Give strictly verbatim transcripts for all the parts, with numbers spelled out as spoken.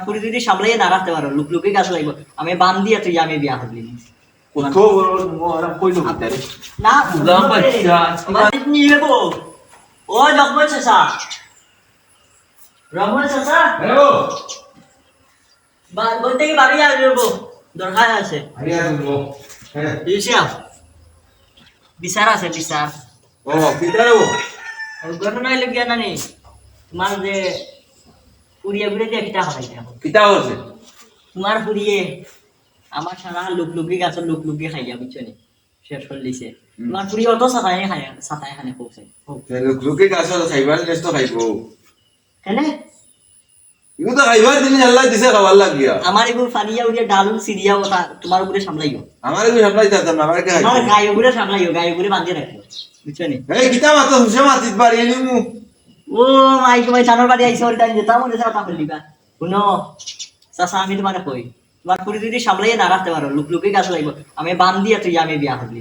পুরি যদি সামলাইয়া না রাখতে পারো, লুকলুকি গাছ লাগবো। আমি বান দিয়া তুই আমি বিয়া করলি। কত বড় বড় মুখ, আর কই লোক ভিতরে? না, বুঝলাম, বাচ্চা। আমার নিয়ে যাবো। ও জগমোহন চাচা, রহমান চাচা, হ্যালো। বা- বলতে কি বাড়ি যাবো? দরকার আছে। আরে আর বলবো। হ্যাঁ। ইউসিয়া, বিচার আছে, বিচার। ও, কিতা রে ও? ঘটনা হইলো গিয়া না নি, তোমার যে পুড়িয়া ঘুরে দিয়ে কিতা খাওয়াই যাবো? কিতা হচ্ছে? তোমার পুড়িয়ে আমার সারা লুকলুকি গাছের লুকলুকি খাইয়া, বুঝছো নি? শেষ করে দিছে। তোমার পুড়িয়ে অত সাতায় খাইয়া, সাতায় খানে কৌছে। লুকলুকি গাছ খাইবার জিনিস তো খাইবো। কেনে? এগুলো তো খাইবার জিনিস আল্লাহ দিছে খাবার লাগিয়া। আমার এগুলো ফানিয়া উড়িয়া ডালুন সিরিয়া ওটা তোমার উপরে সামলাইও। আমার এগুলো সামলাই দিতাম না, আমার কি তোমার খাইবো? গায়ে উপরে সামলাইও, গায়ে উপরে বাঁধিয়ে রাখো, বুঝছো নি? এই কিতা মাতো হুশে মাতিত পারি এলিমু। ও মাই, তোমার জানোর বাড়ি আইসে ওর টাইম যেতাম, ওর সাথে কাপড় দিবা। শুনো, চাচা, আমি তোমার কই, তোমার পুরি যদি সামলাইয়া না রাখতে পারো, লুকলুকি গাছ লাগবো। আমি বান দিয়া তুই আমি বিয়া করলি।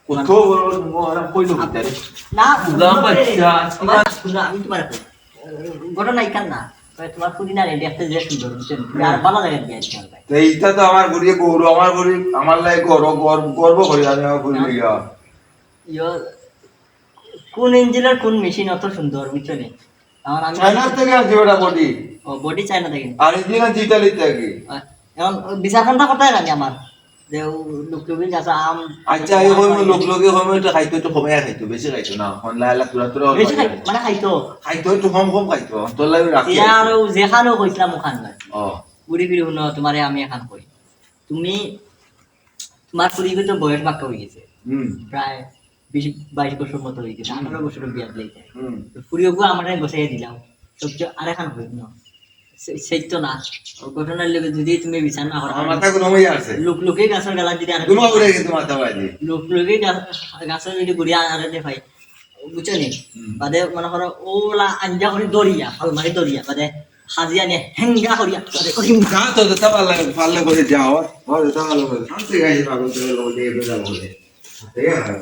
কত বড় বড় মুখ, আর কই লোক ভিতরে? না, বুঝলাম, বাচ্চা। তোমার, শুনো, আমি তোমার কই। ঘটনা এখান না। তোমার পুরি না রেডি একটা যে সুন্দর, বুঝছো নি? তুমি আর ভালো জায়গায় বিয়া দিতে পারবে। তো এইটা তো আমার ঘুরিয়ে গৌরব, আমার ঘুরি, আমার লাগে গৌরব, গর্ব, গর্ব করি আমি আমার ঘুরি লইয়া। ইয়ো, কোন ইঞ্জিনের কোন মেশিন অত সুন্দর, বুঝছো নি? আমার আমি চায়নার থেকে আনছি ওটা বডি। ও, বডি চায়না থেকে। আর ইঞ্জিন আনছি ইটালি থেকে। আহ, এখন বিচার খান্তা করতে লাগে আমার। যে ও লুকলুকি গাছ আম। আচ্ছা, এই কইমু লোক লোকে কইমু এটা খাইতো, একটু কমে খাইতো, বেশি খাইতো না। এখন লাইলা তুরা তুরা বেশি খাই-, মানে খাইতো। খাইতো, একটু কম কম খাইতো। তোর লাগে রাখি। ইয়া আর ও যেখানেও কইছিলাম ওখান নাই। ও। বুড়ি বুড়ি শুনো, তোমারে আমি এখান কই। তুমি, তোমার পুরি তো বয়স বাক্কা হয়ে গেছে। হুম। প্রায় বিশ, বাইশ বছর মতো হয়ে গেছে, আঠারো বছর বিয়া দিলে। হুম। তো পুরি ওগু আমার বসাই দিলাম। সবচেয়ে আরেকখান হই না। সে-, সেই তো না। ও ঘটনার লোকে যদি তুমি বিচার না করো, আমার মাথা কোনো হয়ে আছে। লুকলুকি গাছের গালা যদি আর তোমার উড়ে গেছে মাথা বাজি। লুকলুকি গাছ-, গাছের যদি ঘুরিয়া আর দে ভাই, বুঝছো নি? হুম। বাদে মনে করো ওলা আঞ্জা করি দরিয়া, আলমারি দরিয়া, বাদে হাজিয়া নিয়ে হেঙ্গা করিয়া, বাদে করি না তো, যেটা পারলে, পারলে করে যাও। ও, যেটা ভালো করে। শান্তি গাই পাগল করে লোক দিয়ে বেলা বলে। ঠিক আছে?